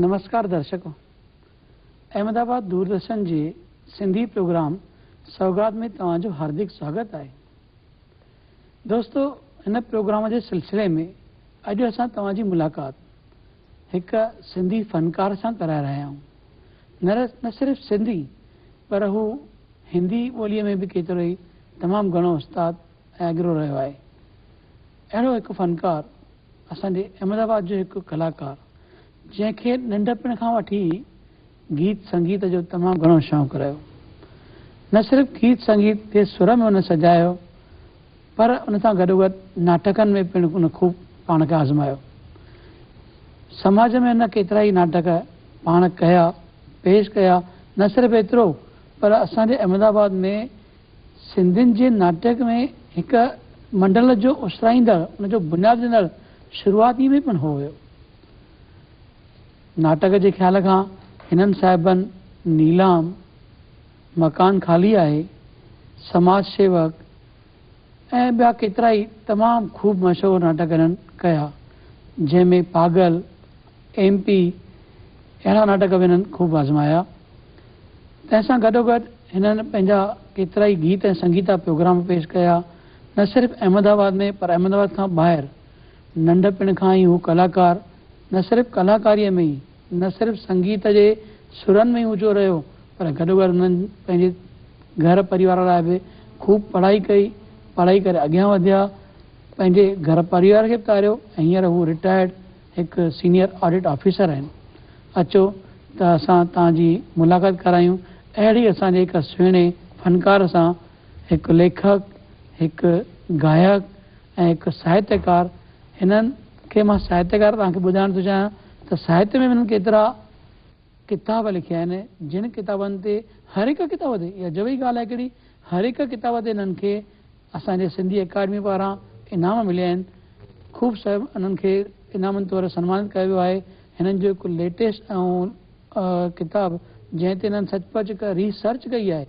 نمسڪار درشڪو، احمدآباد دوردرشن جي سنڌي پروگرام سوغات ۾ توهان جو هاردڪ سواگت آهي. دوستو هن پروگرام جي سلسلي ۾ اڄ اسان توهان جي ملاقات هڪ سنڌي فنڪار سان ڪرائي رهيا آهيون. نه صرف سنڌي پر هو هندي ٻوليء ۾ به ڪيترو ئي تمام گهڻو استاد ۽ اڳرو رهيو آهي. اهڙو هڪ فنڪار اسان جي احمد آباد جو هڪ ڪلاڪار جنهن کي ننڍپڻ کان وٺي ئي گيت سنگيت جو تمام گهڻو شوق رهيو. نه صرف گيت سنگيت کي سر ۾ هن سجايو پر ان سان گڏوگڏ ناٽڪن ۾ پڻ هن خوب پاڻ کي آزمايو. سماج ۾ هن ڪيترائي ناٽڪ پاڻ ڪيا، پيش ڪيا، نه صرف ايترو پر اسان جي احمد آباد ۾ سنڌين جي ناٽڪ ۾ هڪ منڊل جو اسرائيندڙ، ان جو بنياد وجهندڙ شروعاتي ۾ پڻ هو هيو. ناٽڪ جي خيال کان هنن صاحبن نيلام، مڪان خالي آهي، سماج شيوڪ ۽ ٻيا ڪيترائي تمام خوب مشهور ناٽڪ هنن ڪيا، جنهن ۾ پاڳل، ايم پي اهڙا ناٽڪ به هنن خوب آزمايا. تنهن سان گڏوگڏ هنن پنهنجا ڪيترائي گيت ۽ سنگيتا پروگرام پيش ڪيا، نه صرف احمد آباد ۾ پر احمد آباد کان ٻاهر. ننڍپڻ کان ئي هو ڪلاڪار نه صرف ڪلاڪاريء ۾ ئي، نه صرف سنگيت جي سرن ۾ ئي اوچو رهيو پر گڏوگڏ هنن پنهنجي گهر پريوار لاء به خوب پڙهائي ڪئي، پڙهائي ڪري اڳيان وڌيا، پنهنجي گهر پريوار کي به تاريو ۽ هينئر هو رٽائرڊ هڪ سينيئر آڊٽ آفيسر آهن. اچو ته اسان توهان جي ملاقات ڪرايون اهڙي اسان جي هڪ سهڻي فنڪار سان، هڪ ليکڪ، هڪ گائڪ ۽ هڪ ساهتيڪار. هنن کي مان ساهتيڪار توهان کي ٻڌائڻ ٿو چاهيان ته ساهتيه ۾ به هنن ڪيترا ڪتاب لکيا آهن، جن ڪتابن تي هر هڪ ڪتاب تي اها جوئي ڳالهه آهي ڪهڙي هر هڪ ڪتاب تي هنن کي اسان جي سنڌي اڪاڊمي پاران انعام مليا آهن. خوب صاحب انهن کي انعامن طور سنمانت ڪيو ويو آهي. هنن جو هڪ ليٽيسٽ ۽ ڪتاب جنهن تي هنن سچ پچ هڪ ريسرچ ڪئي آهي،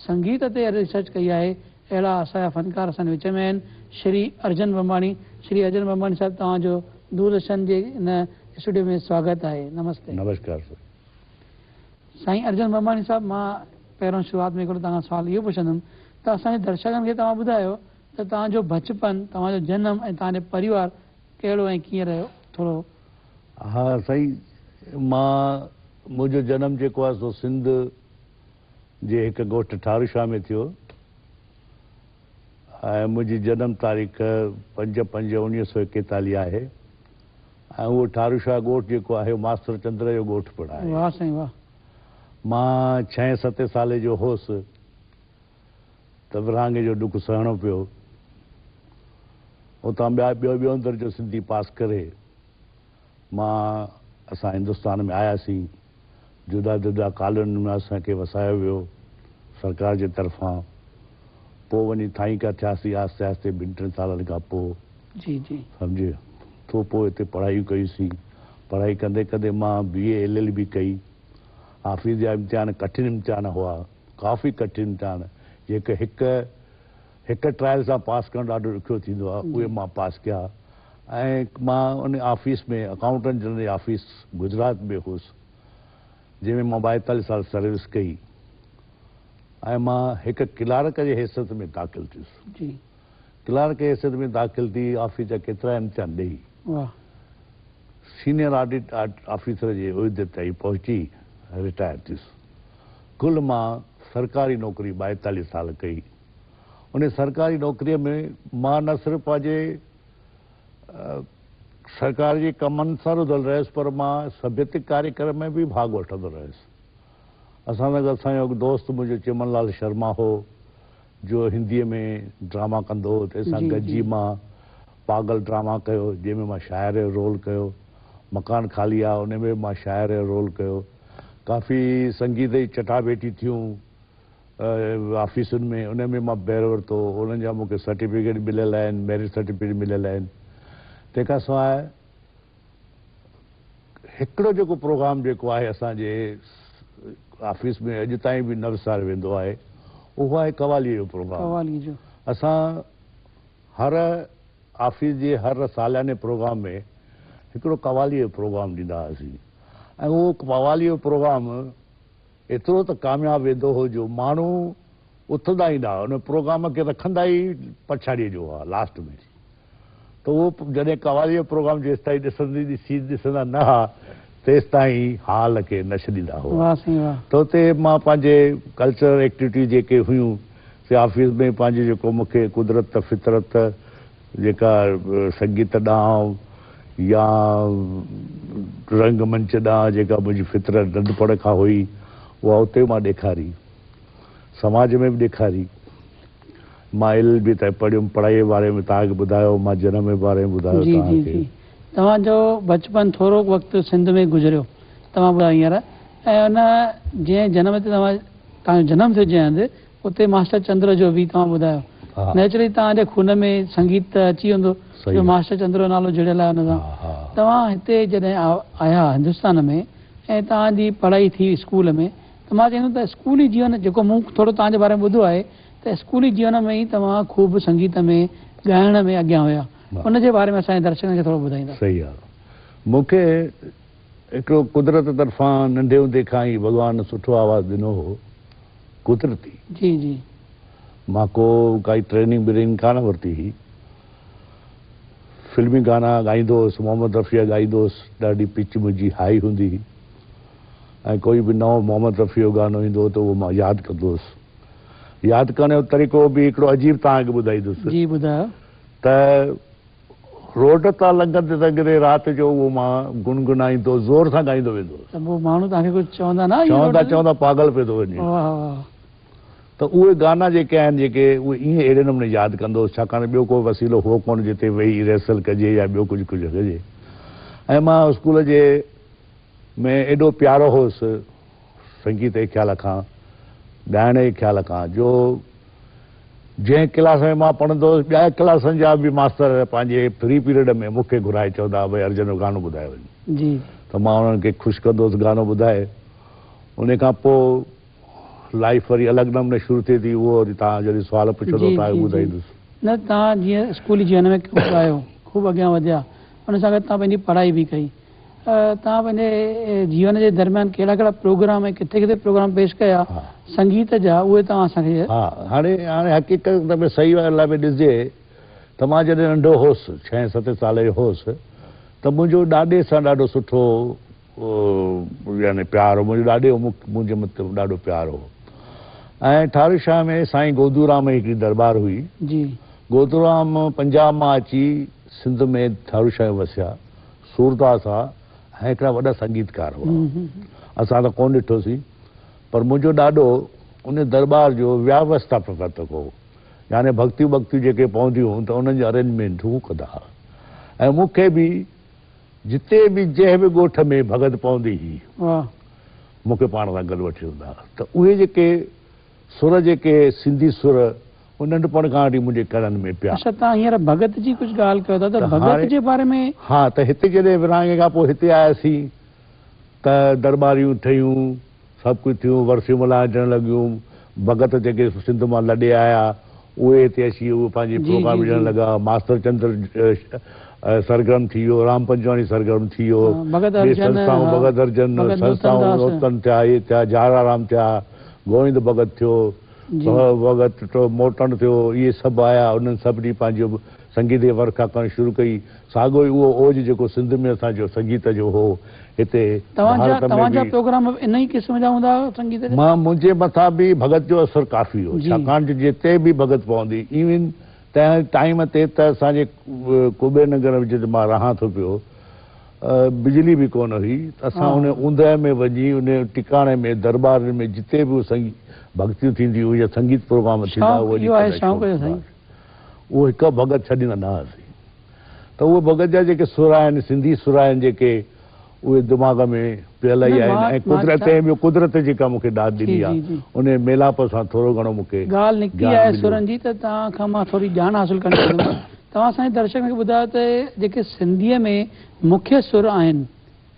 سنگيت تي ريسرچ ڪئي آهي، اهڙا اسان جا فنڪار اسان جي وچ ۾ آهن. شري ارجن بمباڻي، شري ارجن بمباڻي صاحب توهان جو دوردرشن جي هن اسٽوڊيو ۾ سواگت آهي. نمستي. نمسڪار سر. سائين ارجن بمباڻي صاحب مان پهريون شروعات ۾ هڪڙو توهان کان سوال اهو پڇندم ته اسان جي درشڪن کي توهان ٻڌايو ته توهان جو بچپن، توهان جو جنم ۽ توهان جو پريوار ڪهڙو ۽ ڪيئن رهيو ٿورو. ها سائين مان منهنجو جنم جيڪو آهي سو سنڌ جي هڪ ڳوٺ ٺارو شاهه ۾ ٿيو ۽ منهنجي جنم تاريخ 5/5/1941 آهي ۽ اهو ٺارو شاهه ڳوٺ جيڪو آهي ماستر چندر جو ڳوٺ پڻ آهي. واهه سائين واهه. مان ڇهين ستين سالي جو هوس ته ورهاڱي جو ڏک سهڻو پيو. اتان ٻيا ٻيو ٻيون درجو سنڌي پاس ڪري مان اسان هندستان ۾ آياسين. جدا جدا ڪالونين ۾ اسان کي وسايو ويو سرڪار جي طرفان. پوء وڃي ٿائينڪا ٿياسين آهستي آهستي ٻن ٽن سالن کان پوء. جي جي. سمجهي ٿو پوء هتي پڙهايون ڪيوسين. پڙهائي ڪندي ڪندي مان بي اي ايل ايل بي ڪئي. آفيس جا امتحان ڪٺن امتحان هئا، ڪافي ڪٺن امتحان، جيڪي هڪ هڪ ٽرائل سان پاس ڪرڻ ڏاڍو ڏکيو ٿيندو آهي، اهي مان پاس ڪيا ۽ مان ان آفيس ۾ اڪائونٽنٽ جنرل جي آفيس گجرات ۾ هوس، جنهن ۾ مان 42 سال سروس ڪئي ۽ مان هڪ ڪلارڪ جي حيثيت ۾ داخل ٿيس. جي. ڪلارڪ جي حيثيت ۾ داخل ٿي آفيس جا ڪيترا امتحان ڏئي سينيئر آڊٽ آفيسر جي عهدي تائين پهچي رٽائر ٿيس. ڪل مان سرڪاري نوڪري 42 سال ڪئي. ان سرڪاري نوڪريء ۾ مان نه صرف پنهنجي سرڪار جي ڪمن سان رڌل رهيس پر مان سڀيتڪ ڪاريڪرم ۾ به ڀاڳ وٺندو رهيس. اسان سان گڏ اسان جو هڪ دوست منهنجو چمن لال شرما هو جو هنديء ۾ ڊراما ڪندو هو، تنهن سان گڏجي مان پاڳل ڊراما ڪيو، جنهن ۾ مان شاعر جو رول ڪيو. مڪان خالي آ، ان ۾ به مان شاعر جو رول ڪيو. ڪافي سنگيت جي چٽاڀيٽي ٿيون آفيسن ۾، ان ۾ مان بهرو ورتو. انهن جا مون کي سرٽيفڪيٽ مليل آهن، ميرٽ سرٽيفڪيٽ مليل آهن. تنهن کان سواء هڪڙو جيڪو پروگرام جيڪو آهي اسان جي آفيس ۾ اڄ تائين به نه وساريو ويندو آهي اهو آهي قواليء جو پروگرام. قواليء جو. اسان هر آفيس جي هر سالياني پروگرام ۾ هڪڙو قواليء جو پروگرام ڏيندا هئاسين ۽ اهو قواليء جو پروگرام ايترو ته ڪامياب ويندو هو جو ماڻهو اٿندا ئي نه هئا، ان پروگرام کي رکندا ئي پڇاڙيء جو هئا، لاسٽ ۾. ته اهو جڏهن قواليء جو پروگرام جيستائين ڏسندي ڏسي ڏسندا نه ها تيستائين هال کي نه ڇڏيندا هئا. واهه سائين واهه. ته اتي مان پنهنجي ڪلچرل ايڪٽيوٽيز جيڪي هيون سي آفيس ۾ پنهنجي جيڪو مون کي قدرت فطرت جيڪا سنگيت ڏانهن يا رنگ منچ ڏانهن جيڪا منهنجي فطرت ننڍپڻ کان هئي اها اتي مان ڏيکاري. سماج ۾ به ڏيکاري. مان ايل ايل بي تائين پڙهيم. پڙهائيء جي باري ۾ توهان کي ٻڌايو. مان جنم جي باري ۾ ٻڌايو جي توهان جي کي. جي توهان جو بچپن ٿورو وقت سنڌ ۾ گذريو توهان ٻڌايو هينئر ۽ ان جنهن جنم تي توهان توهان جو جنم ٿيو جنهن هنڌ اتي ماسٽر چندر جو به توهان ٻڌايو نيچرلي توهان جي خون ۾ سنگيت ته اچي ويندو جو ماسٽر چندر جو نالو جڙيل آهي ان سان. توهان هتي جڏهن آيا هندستان ۾ ۽ توهان جي پڙهائي ٿي اسڪول ۾ ته مان چوندم ته اسڪولي جيون جيڪو مون ٿورو توهان جي باري ۾ ٻڌو آهي ته اسڪولي جيون ۾ ئي توهان خوب سنگيت ۾ ڳائڻ ۾ اڳيان هيا ان جي باري ۾ اسان جي درشڪن کي ٿورو ٻڌائيندا. صحيح آهي مون کي هڪڙو قدرت طرفان ننڍي هوندي کان ئي ڀڳوان سٺو آواز ڏنو هو. قدرتي. جي جي. مان ڪو ڪائي ٽريننگ بريننگ ڪانه ورتي هئي. فلمي گانا ڳائيندو هوس، محمد رفيع ڳائيندو هوس، ڏاڍي پچ منهنجي هائي هوندي هئي ۽ ڪوئي به نئون محمد رفيع جو گانو ايندو هو ته اهو مان ياد ڪندو هوس. ياد ڪرڻ جو طريقو به هڪڙو عجيب توهان کي ٻڌائيندس. جي ٻڌايو. ته روڊ تان لنگهندي لنگهندي رات جو اهو مان گنگنائيندو زور سان ڳائيندو ويندو هوس. ته پوء ماڻهو توهان کي ڪجهه چوندا نه آهي چوندا چوندا پاڳل پيو ٿو وڃي. واهه واهه. ته اهي گانا جيڪي آهن جيڪي اهي ائين اهڙي نموني ياد ڪندو هوس ڇاڪاڻ ته ٻيو ڪو وسيلو هو ڪونه جتي ويهي ريهرسل ڪجي يا ٻيو ڪجهه ڪجهه ڪجي ۽ مان اسڪول جي ۾ ايڏو پيارو هوس سنگيت جي خيال کان ڳائڻ جي خيال کان جو جنهن ڪلاس ۾ مان پڙهندو هوس ٻيا ڪلاسن جا به ماستر پنهنجي فري پيريڊ ۾ مون کي گهرائي چوندا هئا ڀئي ارجن جو گانو ٻڌايو وڃ. ته مان انهن کي خوش ڪندو هوس گانو ٻڌائي. انهي کان پوء لائيف وري الڳ نموني شروع ٿئي ٿي اهو وري توهان جڏهن سوال پڇندو توهان کي ٻڌائيندس. نه توهان جيئن اسڪولي جيون ۾ خوب ڳايو خوب اڳيان وڌيا ان سان گڏ توهان پنهنجي پڙهائي به ڪئي. توهان پنهنجي جيون جي درميان ڪهڙا ڪهڙا پروگرام ۽ ڪٿي ڪٿي پروگرام پيش ڪيا سنگيت جا اهي توهان اسان کي. ها هاڻي هاڻي حقيقت ۾ صحيح ڳالهه ۾ ڏسجي ته مان جڏهن ننڍو هوس ڇهين ستين سال جو هوس ته منهنجو ڏاڏي سان ڏاڍو سٺو يعني پيار هو منهنجي ڏاڏي جو منهنجي مٿي ڏاڍو پيار هو ۽ ٺارو شاهه ۾ سائين گودورام جي هڪڙي درٻار هئي جي. گودورام پنجاب مان اچي سنڌ ۾ ٺارو شاهه ۾ وسيا سورداس ها ۽ هڪڙا وڏا سنگيتڪار هئا. اسان ته ڪونه ڏٺوسين پر منهنجو ڏاڏو ان درٻار جو وياوسٿاپڪ هو. يعني ڀڳتيون ٻڳتيون جيڪي پونديون هيون ته انهن جو ارينجمينٽ هو ڪندا ها ۽ مون کي به جتي به جنهن به ڳوٺ ۾ ڀڳت پوندي هئي مون کي پاڻ سان گڏ وٺي ويندا ها ته اهي جيڪي سر جيڪي سنڌي سر اهي ننڍپڻ کان وٺي منهنجي ڪنن ۾ پيا. اڇا توهان هينئر ڀڳت جي ڪجهه ڳالهه ڪيو ٿا ته ڀڳت جي باري ۾. ها ته هتي جڏهن ورهاڱي کان پوء هتي آياسين ته درٻاريون ٺهيون سڀ ڪجهه ٿيون ورسيون ملهائجڻ لڳيون ڀڳت جيڪي سنڌ مان لڏي آيا اهي هتي اچي اهي پنهنجي پروگرام ڏيڻ لڳا ماستر چندر سرگرم ٿي ويو، رام پنجواڻي سرگرم ٿي ويو، ٻي سنسٿائون ڀڳت ارجن سنسٿائون نوتن ٿيا، اهي ٿيا، جارا رام ٿيا، گووند ڀڳت ٿيو، ڀڳت موٽڻ ٿيو، اهي سڀ آيا، انهن سڀني پنهنجو سنگيت جي ورکا ڪرڻ شروع ڪئي، ساڳيو ئي اهو اوج جيڪو سنڌ ۾ اسان جو سنگيت جو هو، هتي ڀارت ۾ توهان جا پروگرام به انهي قسم جا هوندا هئا سنگيت جا؟ مان منهنجي مٿان به ڀڳت جو اثر ڪافي هو، ڇاڪاڻ جو جتي به ڀڳت پوندي، ايون تنهن ٽائيم تي ته اسان جي ڪبير نگر ۾ جتي مان رهان ٿو پيو بجلي به ڪونه هئي ته اسان ان اوندهه ۾ وڃي ان ٽڪاڻي ۾ درٻارن ۾ جتي به سنگيت ڀڳتيون ٿينديون هيون يا سنگيت پروگرام ٿيندا هئا وڃي ڪندا اهو هڪ ڀڳت ڇڏيندا نه هئاسين ته اهي ڀڳت جا جيڪي سر آهن سنڌي سر آهن جيڪي اهي دماغ ۾ پيل ئي آهن ۽ قدرت ۽ ٻيو قدرت جيڪا مون کي ڏات ڏني آهي انهي ميلاپ سان ٿورو گهڻو مون کي ڳالهه نڪتي آهي سرن جي ته توهان کان مان ٿوري ڄاڻ حاصل ڪرڻ چاهيندس. توهان اسان جي درشڪن کي ٻڌايو ته جيڪي سنڌيء ۾ مکيه سر آهن،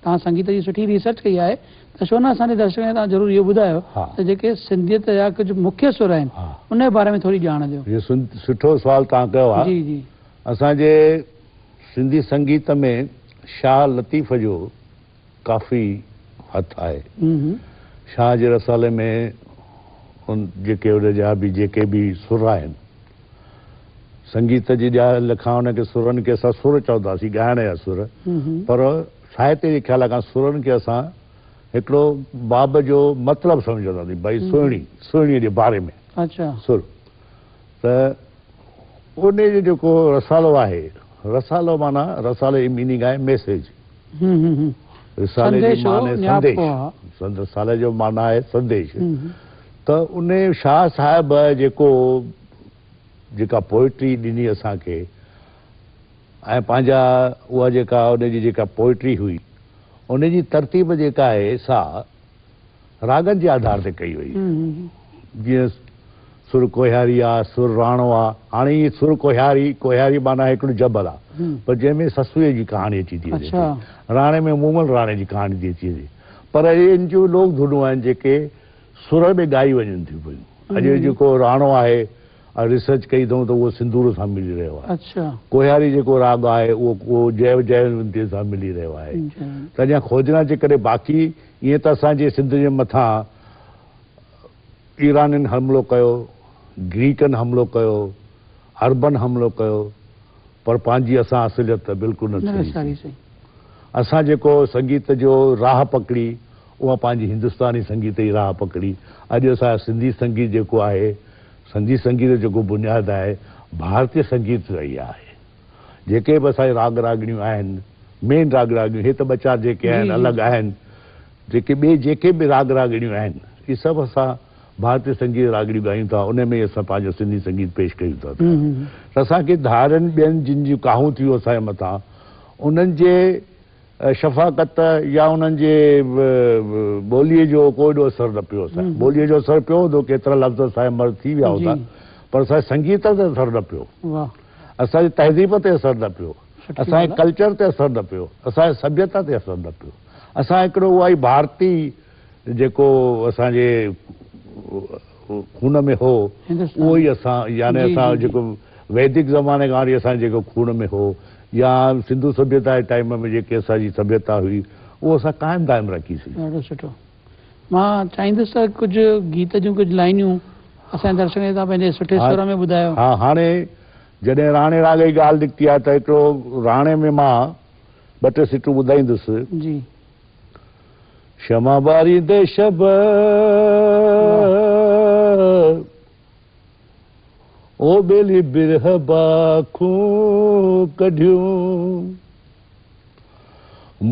توهان سنگيت جي سٺي ريسرچ ڪئي آهي ته ڇو نه اسان جي درشڪن کي توهان ضرور اهو ٻڌايو ته جيڪي سنڌيت جا ڪجهه مکيه سر آهن انهي باري ۾ ٿوري ڄاڻ ڏيو. هي سٺو سوال توهان ڪيو آهي. جي جي. اسان جي سنڌي سنگيت ۾ شاهه لطيف جو ڪافي هٿ آهي. شاهه جي رسالي ۾ ان جيڪي ان جا به جيڪي به سر آهن، سنگيت جي ڄاڻ کان ان کي سرن کي اسان سر چونداسين، ڳائڻ جا سر، پر ساهتيه جي خيال کان سرن کي اسان هڪڙو باب جو مطلب سمجهنداسين، ڀائي سهڻي، سهڻيء جي باري ۾ سر. ته ان جو جيڪو رسالو آهي، رسالو معنيٰ رسالي جي ميننگ آهي ميسيج، رسالي جي معنيٰ سنديش، رسالي جو معنيٰ آهي سنديش. ته ان شاهه صاحب جيڪو جيڪا پوئٽري ڏني اسان کي ۽ پنهنجا اها جيڪا ان جي جيڪا پوئٽري هئي ان جي ترتيب جيڪا آهي سا راڳن جي آڌار تي ڪئي وئي. جيئن سر ڪوهياري آ، سر راڻو آ. هاڻي هي سر ڪوهياري، ڪوهياري معنيٰ هڪڙو جبل آ، پر جنهن ۾ سسئيء جي ڪهاڻي اچي ٿي وڃي ٿي. راڻي ۾ مومل راڻي جي ڪهاڻي ٿي اچي وڃي. پر اهي ان جون لوڪ ڌنون آهن جيڪي سر ۾ ڳائي وڃن ٿيون پيون. اڄ جيڪو راڻو آهي، ريسرچ ڪئي اٿئون ته اهو سندور سان ملي رهيو آهي. ڪوهياري جيڪو راڳ آهي اهو جئه جئونتيء سان ملي رهيو آهي. ته اڃا کوجنا جي ڪري باقي ائين ته اسان جي سنڌ جي مٿان ايرانين حملو ڪيو، گريڪن حملو ڪيو، عربن حملو ڪيو پر پنهنجي اسان اصليت بلڪل نه ڇڏي. اسان جيڪو سنگيت جو راهه پڪڙي اها پنهنجي هندستاني سنگيت جي راهه پڪڙي. اڄ اسان جو سنڌي سنگيت جيڪو آهي، سنڌي سنگيت جو جيڪو بنياد آهي، ڀارتي سنگيت رهي آهي. جيڪي به اسان جون راڳ راڳڻيون آهن، مين راڳ راڳڻيون، هي ته ٻه چار جيڪي آهن الڳ آهن، جيڪي ٻئي جيڪي به راڳ راڳڻيون آهن، اهي سڀ اسان ڀارتي سنگيت راڳڻيون ڳايون ٿا، ان ۾ ئي اسان پنهنجو سنڌي سنگيت پيش ڪيون ٿا. ته اسان کي ڌارين ٻين جن جون ڪاهون ٿيون اسان جي مٿان، انهن جي شفاقت يا انهن جي ٻوليء جو ڪو ايڏو اثر نه پيو اسان تي. ٻوليء جو اثر پيو هوندو، ڪيترا لفظ اسان جا مر ٿي ويا هوندا، پر اسان جي سنگيت تي اثر نه پيو، اسان جي تهذيب تي اثر نه پيو، اسان جي ڪلچر تي اثر نه پيو، اسان جي سڀيتا تي اثر نه پيو. اسان هڪڙو اها ئي ڀارتي جيڪو اسان جي خون ۾ هو، اهو ئي اسان يعني اسان جيڪو ويدڪ زماني کان وٺي اسان جي جيڪو خون ۾ هو يا سنڌو سڀيتا جي ٽائيم ۾ جيڪي اسان جي سڀيتا هئي اهو اسان قائم دائم رکيسين. ڏاڍو سٺو. مان چاهيندس ته ڪجهه گيت جون ڪجهه لائنيون اسان جي درشڪن کي توهان پنهنجي سٺي سر ۾ ٻڌايو. ها هاڻي جڏهن راڻي راڳ جي ڳالهه نڪتي آهي ته هڪڙو راڻي ۾ مان ٻه ٽي سٽون ٻڌائيندس. جي. شمع ٻاريندي شب او ٻيلي برهه باکون ڪڍيون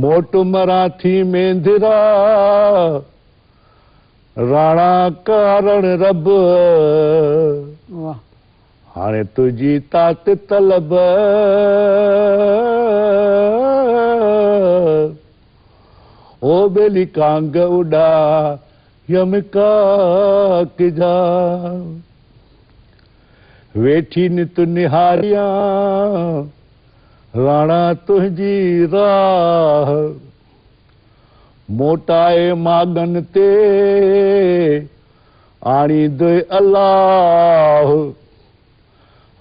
موٽ مران ٿي مينڌرا راڻا ڪارڻ رب هاڻي تنهنجي تات طلب او ٻيلي ڪانگ اڏا يم ڪاڪ جا ويٺي نت نهاريان راڻا تنهنجي راهه موٽائي ماڳن تي آڻيندء الله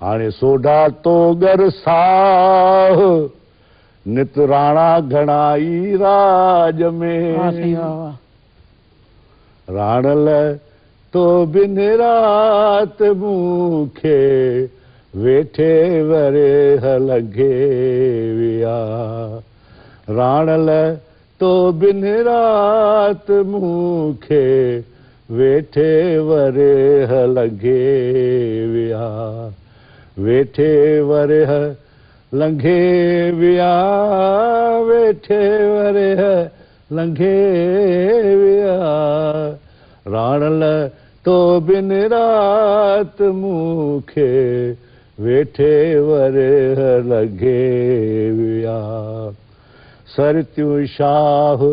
هاڻي سوڍا تو ڳر ساهه نت راڻا گهڻا ئي راڄ ۾. واهه سائين واهه واهه. راڻل تو بن رات مون کي ويٺي ورهيه لنگهي ويا راڻل تو بن رات مون کي ويٺي ورهيه لنگهي ويا ويٺي ورهيه لنگهي ويا ويٺي ورهيه لنگهي ويا راڻل تو بن رات مون کي ويٺي ورهيه لنگهي ويا سرتيون شاهه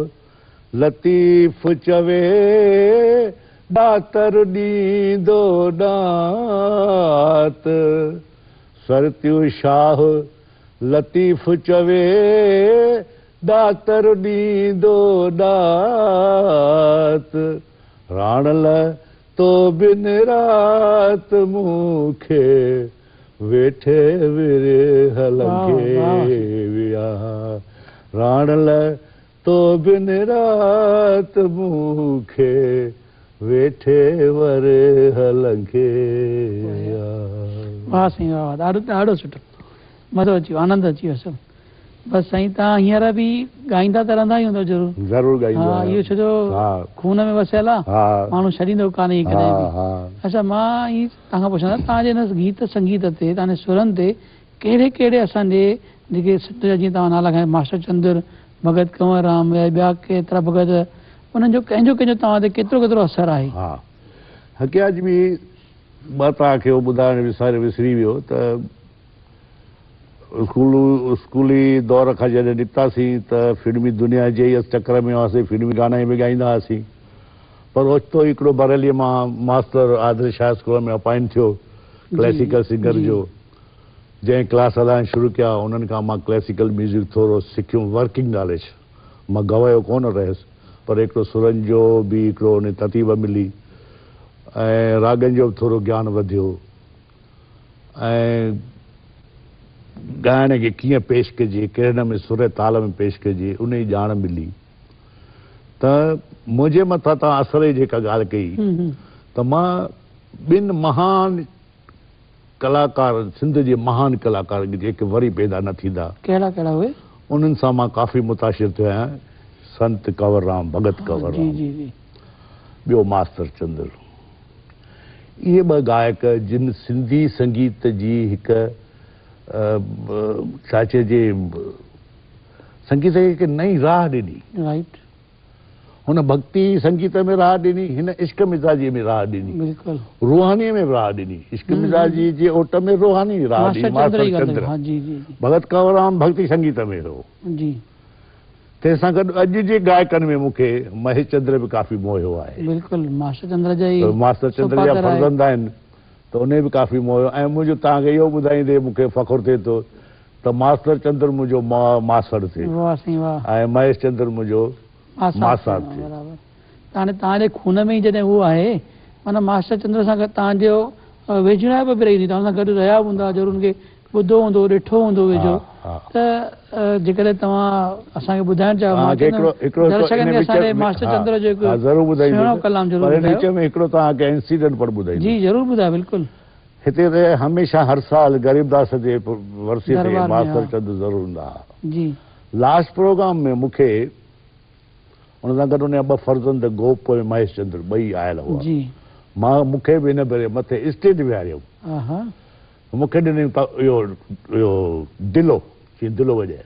لطيف چوي ڏاتر ڏيندو ڏات سرتيون شاهه لطيف چوي ڏاتر ڏيندو ڏات راڻل تو بن رات مون کي ويٺي ورهيه لنگهي ويا راڻل تو بن رات مون کي ويٺي ورهه لنگهي آ. واهه سائين واهه واهه ڏاڍو ڏاڍو سٺو مزو اچي ويو آنند اچي ويو سڀ بس سائين توهان هينئر به ڳائيندا ته رهندا ئي هوندؤ ضرور. ضرور ڳائيندو ها آهيان. اهو ڇو جو ها. خون ۾ وسيل آ ها. ماڻهو ڇڏيندو ڪانهي ڪڏهن ها به. ها. اڇا مان هي توهان کان پڇان ته توهان جي هن گيت سنگيت تي توهان جي سرن تي ڪهڙي ڪهڙي اسان جي جيڪي سنڌ جا جيئن توهان نالا کنيا ماسٽر چندر، ڀڳت ڪنور رام يا ٻيا ڪيترا ڀڳت انهن جو ڪنهن جو ڪنهن جو توهان تي ڪيترو ڪيترو اثر آهي؟ ها حقيقت ۾ مان توهان کي اهو ٻڌائڻ وساري وسري ويو ته اسڪول اسڪولي دور کان جڏهن نڪتاسين ته فلمي دنيا جي ئي چڪر ۾ هئاسين فلمي گانا ئي به ڳائيندا هئاسين پر اوچتو ئي هڪڙو بريليء مان ماستر آدرش هاء اسڪول ۾ اپائنٽ ٿيو جي ڪلاسيڪل سنگر جي جو جنهن ڪلاس هلائڻ شروع ڪيا انهن کان مان ڪلاسيڪل ميوزڪ ٿورو سکيم ورڪنگ ناليج مان گوايو ڪونه رهيس پر هڪڙو سرن جو به هڪڙو ان ترتيب ملي ۽ راڳن جو به ٿورو گيان وڌيو ۽ ڳائڻ کي ڪيئن پيش ڪجي ڪهڙي نموني سر ۽ تال ۾ پيش ڪجي ان جي ڄاڻ ملي ته منهنجي مٿان توهان اثر جي جيڪا ڳالهه ڪئي ته مان ٻن مهان ڪلاڪارن سنڌ جي مهان ڪلاڪارن جيڪي وري پيدا نه ٿيندا. ڪهڙا ڪهڙا اهي؟ انهن سان مان ڪافي متاثر ٿيو آهيان سنت ڪنور رام ڀڳت ڪنور جي رام جي جي. ٻيو ماستر چندر اهي ٻه گائڪ جن سنڌي سنگيت جي هڪ ڇا چئجي سنگيت کي هڪ نئين راهه ڏني. رائيٽ. هن ڀڳتي سنگيت ۾ راهه ڏني، هن عشق مزاجيء ۾ راهه ڏني. بلڪل. روحانيء ۾ به راهه ڏني. عشق مزاجيء جي اوٽ ۾ روحاني راهه ڏني ماستر ماستر چندر جي ڳالهه چندر. ها جي جي جي. ڀڳت ڪنور رام ڀڳتي سنگيت ۾ هو. جي. تنهن سان گڏ اڄ جي گائڪن ۾ مون کي مهيش چندر به ڪافي موهيو آهي. بلڪل ماستر چندر جا ئي ته ماستر چندر جا سپاتر آهي. فرزند آهن ته انهي به ڪافي موهيو ۽ منهنجو توهان کي اهو ٻڌائيندي مون کي فخر ٿئي ٿو ته ماستر چندر منهنجو ماسڙ ٿئي واهه سائين واهه. ۽ مهيش چندر منهنجو ماسات ماسات ٿئي ٿئي. برابر ته هاڻي توهان جي خون ۾ ئي جڏهن اهو آهي معنيٰ ماستر چندر سان گڏ توهان جو ويجهڙائپ به رهي هوندي توهان سان گڏ رهيا به هوندا ضرور ان کي ٻڌو هوندو ڏٺو هوندو ويجهو ها ها. ته جيڪڏهن توهان اسان کي ٻڌائڻ چاهيو توهان مان کي چوندم هڪڙو هڪڙو هڪڙو درشڪن ان کي وچ اسان جي ماستر ها چندر جو هڪ ها ضرور سهڻو ٻڌائيندس ڪلام ضرور پر ان وچ ٻڌايو. ۾ هڪڙو توهان کي انسيڊنٽ پڻ جي ٻڌائيندس. ضرور ٻڌايو بلڪل. هتي ته هميشه هر سال غريبداس جي ورسيء تي دربار ۾ ماستر ها. چند ضرور هوندا ها. جي. لاسٽ پروگرام ۾ مون کي ان سان گڏ ان جا ٻه فرزند گوپ ۽ مهيش چندر ٻئي آيل هئا. جي. مان مون کي به هن ڀيري مٿي اسٽيج ويهاريائون. آها. مون کي ڏنائين اهو اهو دلو چيائين دلو وڄاء.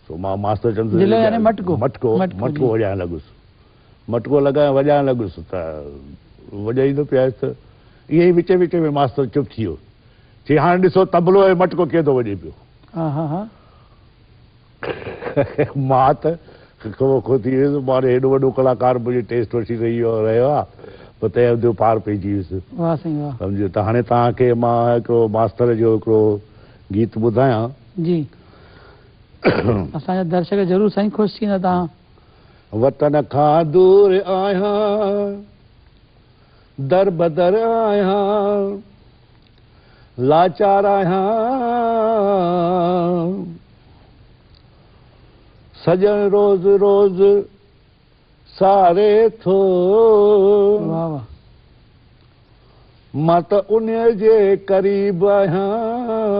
سو مان ماستر چندر دلو يعني مٽڪو. مٽڪو مٽڪو مٽڪو جي. وڄائڻ لڳس. مٽڪو لڳائي وڄائڻ لڳس ته وڄائيندو پيو آيس ته ائين ئي وچ وچ ۾ ماستر چپ ٿي ويو. چيائين هاڻي ڏسو طبلو ۽ مٽڪو ڪيئن ٿو وڄي پيو. ها ها ها. مان ته کوکو ٿي ويس مان هيڏو وڏو ڪلاڪار منهنجي ٽيسٽ وٺي رهي رهيو آهي پوء تنهن هوندي پار پئجي ويس. واهه سائين واهه. سمجهو ته هاڻي توهان کي مان هڪڙو ماستر جو هڪڙو گيت ٻڌايان. جي اسان جا درشڪ ضرور سائين خوش ٿيندا توهان. وطن کان دور آهيان دربدر آهيان لاچار آهيان سڄڻ روز روز ساري ٿو واهه واهه. مان ته انهيء جي قريب آهيان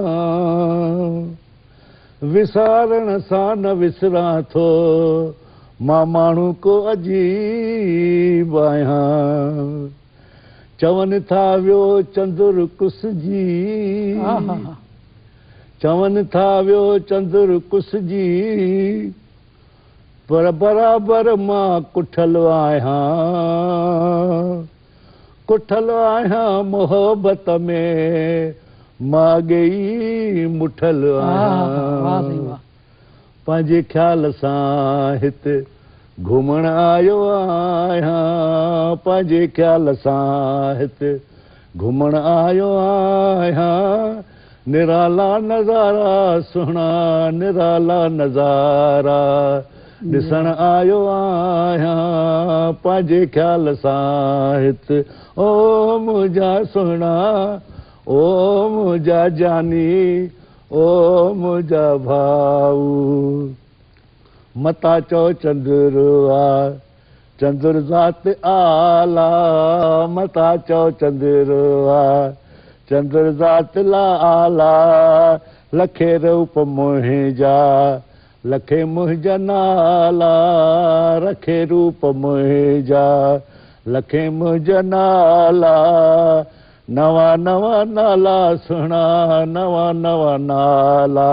وسارڻ سان نه وسران ٿو مان ماڻهو ڪو عجيب آهيان چون ٿا ويو چندر ڪسجي ها ها ها. چون ٿا ويو چندر ڪسجي پر برابر مان ڪٺل آهيان ڪٺل آهيان محبت ۾ مان اڳي ئي مٺل ها ها ها واهه سائين آهيان واهه. پنهنجي خيال سان هت گهمڻ آيو آهيان پنهنجي خيال سان هت گهمڻ آيو آهيان نرالا نظارا سهڻا نرالا نظارا ڏسڻ آيو آهيان پنهنجي خيال سان هت او منهنجا سهڻا او منهنجا جاني او منهنجا ڀائو. متان چئو چندر آ، چندر ذات اعليٰ، متان چئو چندر آ، چندر ذات اعليٰ، لکين روپ منهنجا، لکين منهنجا نالا، لکين روپ منهنجا، لکين منهنجا نالا، نوان نوان نالا سهڻا، نوان نوان نالا،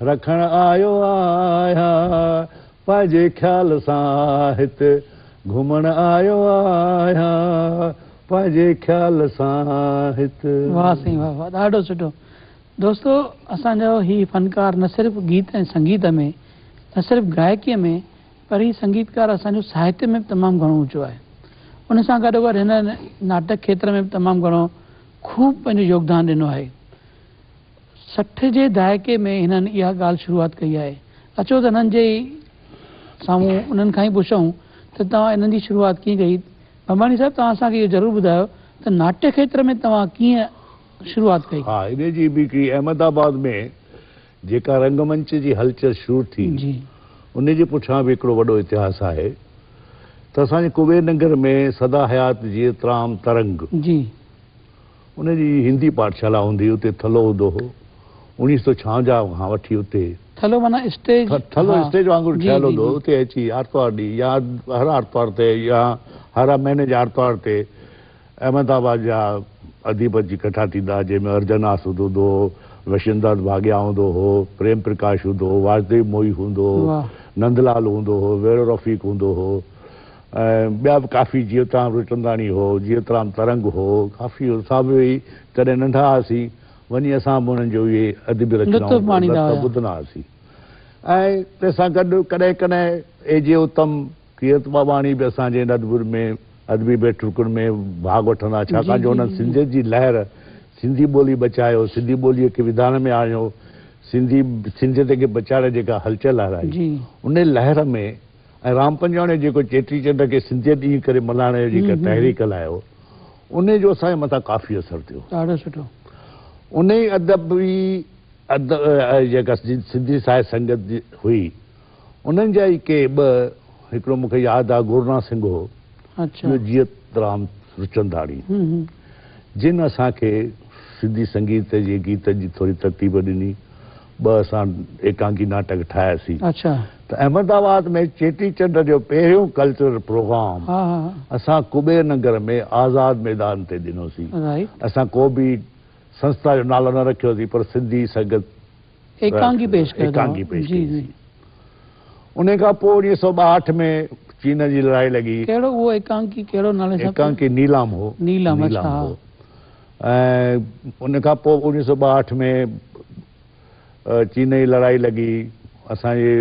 رکڻ آيو آهيان پنهنجي خيال سان هت، گهمڻ آيو آهيان پنهنجي خيال سان هت. واهه سائين واهه واهه ڏاڍو سٺو. دوستو اسان جو هي فنڪار نه صرف گيت ۽ سنگيت ۾ نه صرف گائڪيء ۾ پر هي سنگيتڪار اسان جو ساهتيه ۾ به تمام گهڻو اوچو آهي. ان سان گڏوگڏ هن ناٽڪ کيتر ۾ به تمام گهڻو خوب پنهنجو يوگدان ڏنو آهي. 60 جي دهاڪي ۾ هنن اها ڳالهه شروعات ڪئي آهي. اچو ته هنن جي ئي سامهون انهن کان ئي پڇون ته توهان انهن جي شروعات ڪيئن ڪئي؟ ڀمڀاڻي صاحب توهان اسان کي اهو ضرور ٻڌايو ته ناٽڪ کيتر ۾ توهان ڪيئن شروعات ڪئي؟ ها انهي جي به هڪڙي احمد آباد ۾ جيڪا رنگ منچ جي هلچل شروع ٿي انهي جي پٺيان به هڪڙو وڏو اتهاس آهي ته اسان جي ڪبير نگر ۾ سدا حيات جيترام ترنگ ان جي هندي پاٺشالا هوندي هئي، اتي ٿلهو هوندو هو. 1956 کان وٺي اتي. ٿلهو معنيٰ اسٽيج؟ ٿلهو اسٽيج وانگر ٺهيل هوندو هو. اتي اچي آرتوار ڏينهن يا هر آرتوار تي يا هر مهيني جي آرتوار تي احمد آباد جا اديب اچي ڪٺا ٿيندا ها، جنهن ۾ ارجن آسود هوندو هو، وشنداس ڀاڳيا هوندو هو، پريم پرڪاش هوندو هو، واسديو موهي هوندو هو، نندلال هوندو هو، ويرو رفيق هوندو هو. ۽ ٻيا به ڪافي جيوترام روچنداڻي هو، جيوترام ترنگ هو، ڪافي اسان به اهي جڏهن ننڍا هئاسين وڃي اسان به انهن جو اهي ادبي رچنائون لطف ٻڌندا هئاسين ۽ تنهن سان گڏ ڪڏهن ڪڏهن اي جي اتم، ڪيرت ٻاٻاڻي به اسان جي ان ادب ۾ ادبي بيٺڪن ۾ ڀاڳ وٺندا ڇاڪاڻ جو انهن سنڌيت جي لهر سنڌي ٻولي بچايو، سنڌي ٻوليء کي وڌائڻ ۾ آڻيو، سنڌي سنڌيت کي بچائڻ جيڪا هلچل هلائي ان لهر ۾ ۽ رام پنجواڻي جيڪو چيٽي چنڊ کي سنڌيت ڏينهن ڪري ملهائڻ جو جيڪا تحريڪ هلايو انهي جو اسان جي مٿان ڪافي اثر ٿيو. ڏاڍو سٺو. انهي ادبي جيڪا سنڌي ساهت سنگت هئي انهن جا ئي ڪي ٻه هڪڙو مون کي ياد آهي گورنا سنگهه هو ٻيو جيت رام رچنداڻي جن اسان کي سنڌي سنگيت جي گيتن جي ٿوري ترتيب ڏني. ٻه اسان ايڪانڪي ناٽڪ ٺاهياسين ته احمد آباد ۾ چيٽي چنڊ جو پهريون ڪلچرل پروگرام اسان ڪبير نگر ۾ آزاد ميدان تي ڏنوسين. اسان ڪو به سنسٿا جو نالو نه رکيوسين پر سنڌي سنگت ايڪانڪي پيش ڪيو ايڪانڪي پيش ڪئيسين. ان کان پوء 1962 ۾ چين جي لڙائي لڳي. ڪهڙو اهو ايڪانڪي ڪهڙو نالي سان؟ ايڪانڪي نيلام هو. نيلام اڇا ها. ۽ ان کان پوء 1962 ۾ چين جي لڙائي لڳي، اسان جي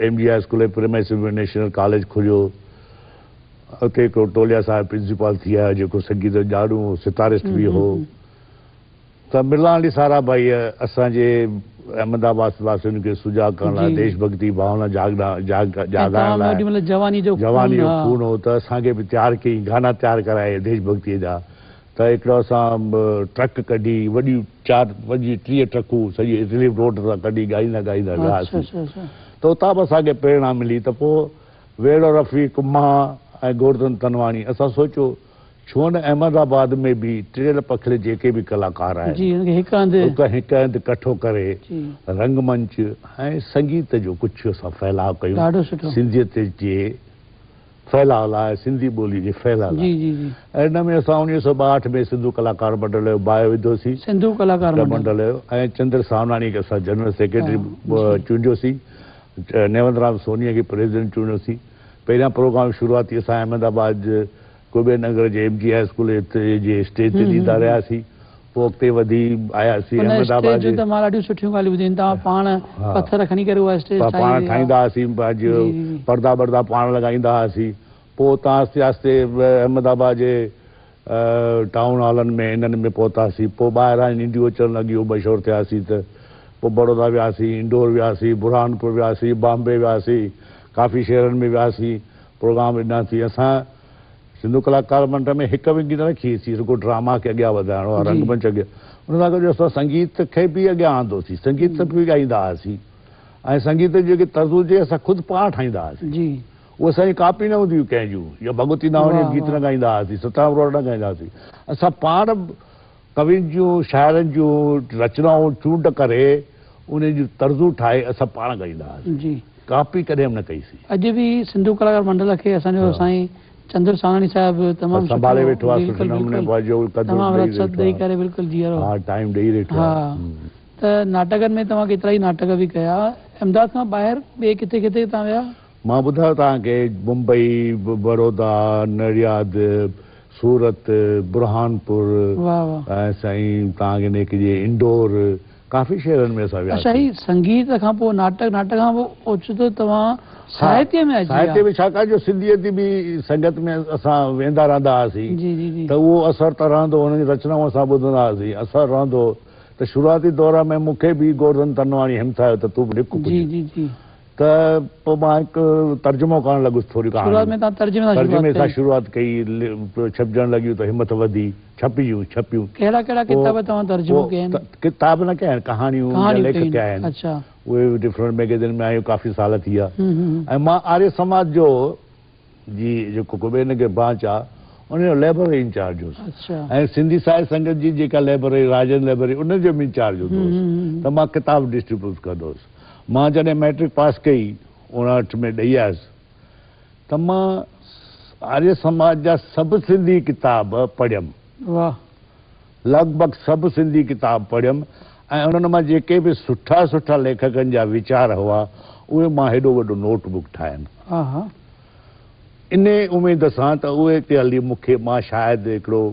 ايم جي هاء اسڪول جي پريمائسز ۾ نيشنل ڪاليج کليو، اتي هڪڙو ٽوليا صاحب پرنسپال ٿي آيو جيڪو سنگيت جو ڄاڻو هو، ستارسٽ به هو. ته مرلانڊي سارا ڀائيء اسان جي احمد آباد واسين کي سجاڳ ڪرڻ لاء ديش ڀڳتي ڀاونا جاڳائڻ لاء جواني جو خون هو ته اسان کي به تيار ڪيائين، گانا تيار ڪرايائين ديش ڀڳتيء جا ته هڪڙو اسان ٽرڪ ڪڍي وڏيون چار پنجويهه ٽيهه ٽرڪون سڄي رليف روڊ تان ڪڍي ڳائيندا ڳائيندا وياسين ته اتان به اسان کي پريرڻا ملي ته پوء ويڙهو رفيق، مان ۽ گورڌن تنواڻي اسان سوچيو ڇو نه احمد آباد ۾ به ٽڙيل پکڙيل جيڪي به ڪلاڪار آهن هڪ هنڌ ڪٺو ڪري رنگ منچ ۽ سنگيت جو ڪجهه اسان ڦهلاء ڪيون سنڌيت جي ڦهلاء لاء سنڌي ٻولي جي ڦهلاء لاء ۽ ان ۾ اسان 1962 ۾ سنڌو ڪلاڪار منڊل جو باهه وڌوسين سنڌو ڪلاڪار منڊل جو ۽ چندر ساوناڻي کي اسان جنرل سيڪريٽري چونڊيوسين نيوندرام سونيء کي پريزيڊنٽ چونڊيوسين پهريان پروگرام شروعاتي اسان احمد آباد ڪبير نگر جي ايم جي هاء اسڪول جي اسٽيج تي ڏيندا رهياسين پوء اڳتي وڌي آياسين ان احمد آباد اسٽيج جون ته مان ڏاڍيون سٺيون ڳالهيون ٻڌيون آهن توهان پاڻ پٿر کڻي ڪري اها اسٽيج ٺاهي پاڻ ٺاهيندا هئاسين پنهنجو پردا بردا پاڻ لڳائيندا هئاسين پوء اتان آهستي آهستي احمد آباد جي ٽائون هالن ۾ انهن ۾ پهتاسين پوء ٻاهران ننڊيون اچڻ لڳيون مشهور ٿياسين ته پوء بڙودا وياسين انڊور وياسين برهانپور وياسين بامبي وياسين ڪافي شهرن ۾ وياسين پروگرام ڏناسين. اسان سنڌو ڪلاڪار منڊل ۾ هڪ ونگ نه رکي سين، رڳو ڊراما کي اڳيان وڌائڻو آهي، رنگ منچ اڳيان، ان سان گڏ اسان سنگيت کي به اڳيان آندوسين، سنگيت به ڳائيندا هئاسين ۽ سنگيت جون جيڪي طرزون جي اسان خود پاڻ ٺاهيندا هئاسين. جي. اهي اسان جي ڪاپي نه هوندي هئي ڪنهن جون يا ڀڳوتي ناواڻي جو واهه گيت نه واهه. ڳائيندا هئاسين، سترام روهڙا نه ڳائيندا هئاسين. اسان پاڻ ڪوين جون، شاعرن جون رچنائون چونڊ ڪري انهن جون طرزون ٺاهي اسان پاڻ ڳائيندا هئاسين. جي. ڪاپي ڪڏهن به نه ڪئي سين. اڄ به سنڌو ڪلاڪار منڊل کي اسان جو سائين چندر ساڻاڻي صاحب تمام سنڀالي سٺو ويٺو آهي سٺي بلڪل نموني بلڪل پنهنجو قدر تمام ڏئي رت ست ويٺو ڏئي آهي. ڪري بلڪل جيئرو ها ٽائيم ڏئي ويٺو ها آهي. ته ناٽڪن ۾ توهان ڪيترا ئي ناٽڪ به ڪيا احمدآباد کان ٻاهر ٻئي ڪٿي ڪٿي توهان ويا؟ مان ٻڌايو توهان کي بمبئي، بڙودا، نڙياد، سورت، برهانپور واهه واهه. ۽ سائين توهان کي نيڪ جي انڊور ڪافي شهرن ۾ اسان اڇا وياسين. هي سنگيت کان پوء ناٽڪ ناٽڪ کان پوء اوچتو توهان ها ساهتيه ۾ اچي ويا. ساهتيه ۾ ڇاڪاڻ جو سنڌي ادبي سنگت ۾ اسان ويندا رهندا هئاسين جي جي جي. ته اهو اثر ته رهندو هنن جون رچنائون اسان ٻڌندا هئاسين اثر رهندو ته شروعاتي دور ۾ مون کي به گورڌن تنواڻي همٿايو ته تون به لک جي ڪجهه جي جي. ته پوء مان هڪ ترجمو ڪرڻ لڳس ٿوريون شروعات ڪهاڻيون ۾ توهان ترجمي سان شروعات ترجمي سان ڪئي. شروعات ڪئي ڇپجڻ لڳيون ته همت وڌي ڇپيون ڇپيون ڪهڙا ڪهڙا پوء ڪتاب توهان ترجمو پوء ڪيا آهن؟ ڪتاب نه ڪيا آهن ڪهاڻيون يا ڪهاڻيون ليک ڪيون ڪيا آهن آهن اڇا. اهي ڊفرنٽ ميگزين ۾ آيون ڪافي سال ٿي ويا همم همم. ۽ مان آريه سماج جو جي جيڪو ڪبير نگر برانچ آ ان جو لئبرري انچارج هوس اڇا. ۽ سنڌي ساهت سنگت جي جيڪا لئبرري راجن لئبرري ان جو به انچارج هوندو همم هوس همم همم. ته مان ڪتاب ڊسٽريبيوٽ ڪندو هوس مان جڏهن مئٽرڪ پاس ڪئي 59 ۾ ڏئي آيس ته مان آريه سماج جا سڀ سنڌي ڪتاب پڙهيم. واهه. لڳ ڀڳ سڀ سنڌي ڪتاب پڙهيم ۽ انهن مان جيڪي به سٺا سٺا ليکڪن جا ويچار هئا اهي مان هيڏو وڏو نوٽ بڪ ٺاهيم. آها. انهي اميد سان ته اهي اڳتي هلي مون کي مان شايد هڪڙو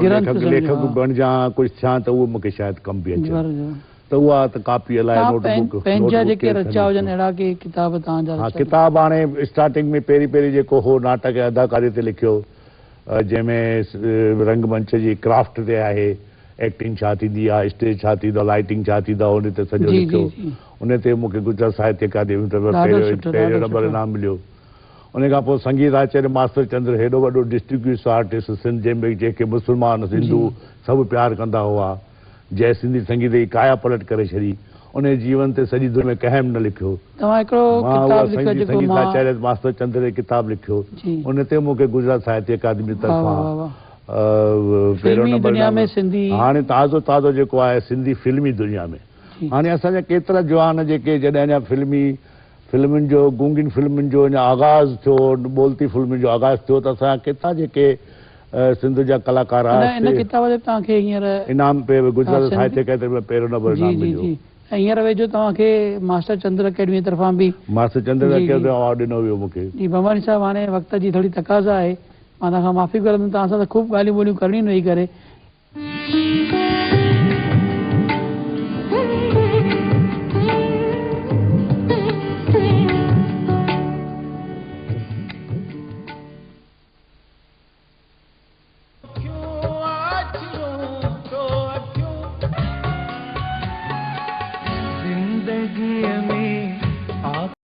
گرنٿ ليکڪ سمجهو ليکڪ ها. بڻجان ڪجهه ٿيان ته اهي مون کي شايد ڪم به اچن. برابر. ته اها ته ڪاپي الائي توهان نوٽ بڪ نوٽ پنهنجا بڪ جيڪي ڪير رچيا کڻي هجن اچي. اهڙا ڪي ڪتاب توهان جا ها رچيل؟ ڪتاب هاڻي اسٽارٽنگ ۾ پهرين پهرين جيڪو هو ناٽڪ ۽ اداڪاري تي لکيو جنهن ۾ رنگ منچ جي ڪرافٽ تي آهي ايڪٽنگ ڇا ٿيندي آهي اسٽيج ڇا ٿيندو آهي لائٽنگ ڇا ٿيندو آهي ان تي سڄو جي جي لکيو جي. ان تي مون کي گجرات ساهتيه اڪادمي طرفان ڏاڍو پهريون سٺو پهريون ڏاڍو نمبر سٺو. انعام مليو. ان کان پوء سنگيت آچاريه ماستر چندر هيڏو وڏو ڊسٽنگوئشڊ آرٽسٽ سنڌ جنهن ۾ جنهن کي مسلمان جي. هندو سڀ پيار ڪندا هئا جنهن سنڌي سنگيت جي ڪايا پلٽ ڪري ڇڏي ان جي جيون تي سڄي دنيا ۾ ڪنهن به نه لکيو. توهان هڪڙو مان ڪتاب اها لکيو سنڌي جيڪو سنگيت مان آچاريه ماستر چندر جو ڪتاب لکيو جي. ان تي مون کي گجرات ساهتيه اڪادمي واهه طرفان واهه واهه. پهريون فلمي نمبر دنيا انعام ۾ سنڌي هاڻي تازو تازو جيڪو آهي سنڌي فلمي دنيا ۾ جي. هاڻي اسان جا ڪيترا جوان جيڪي جڏهن اڃا فلمي فلمن جو گونگين فلمن جو اڃا آغاز ٿيو ٻولتي فلمن جو آغاز ٿيو ته اسان جا ڪيترا جيڪي سنڌ جا ڪلاڪار ان آهن ان سي ڪتاب تي به توهان کي هينئر انعام پي ها گجرات سنڌي ساهتيه اڪادمي ۾ پهريون نمبر جي انعام جي مليو. جي ۽ هينئر ويجهو توهان کي ماسٽر چندر اڪيڊمي طرفان به ماسٽر چندر جي اڪيڊمي جي اوارڊ ڏنو ويو مون کي. جي ڀمڀاڻي صاحب هاڻي وقت جي ٿوري تقاضا آهي مان توهان کان معافي گهرندم توهان سان ته خوب ڳالهيون ٻولهيون ڪرڻيون آهن ويهي ڪري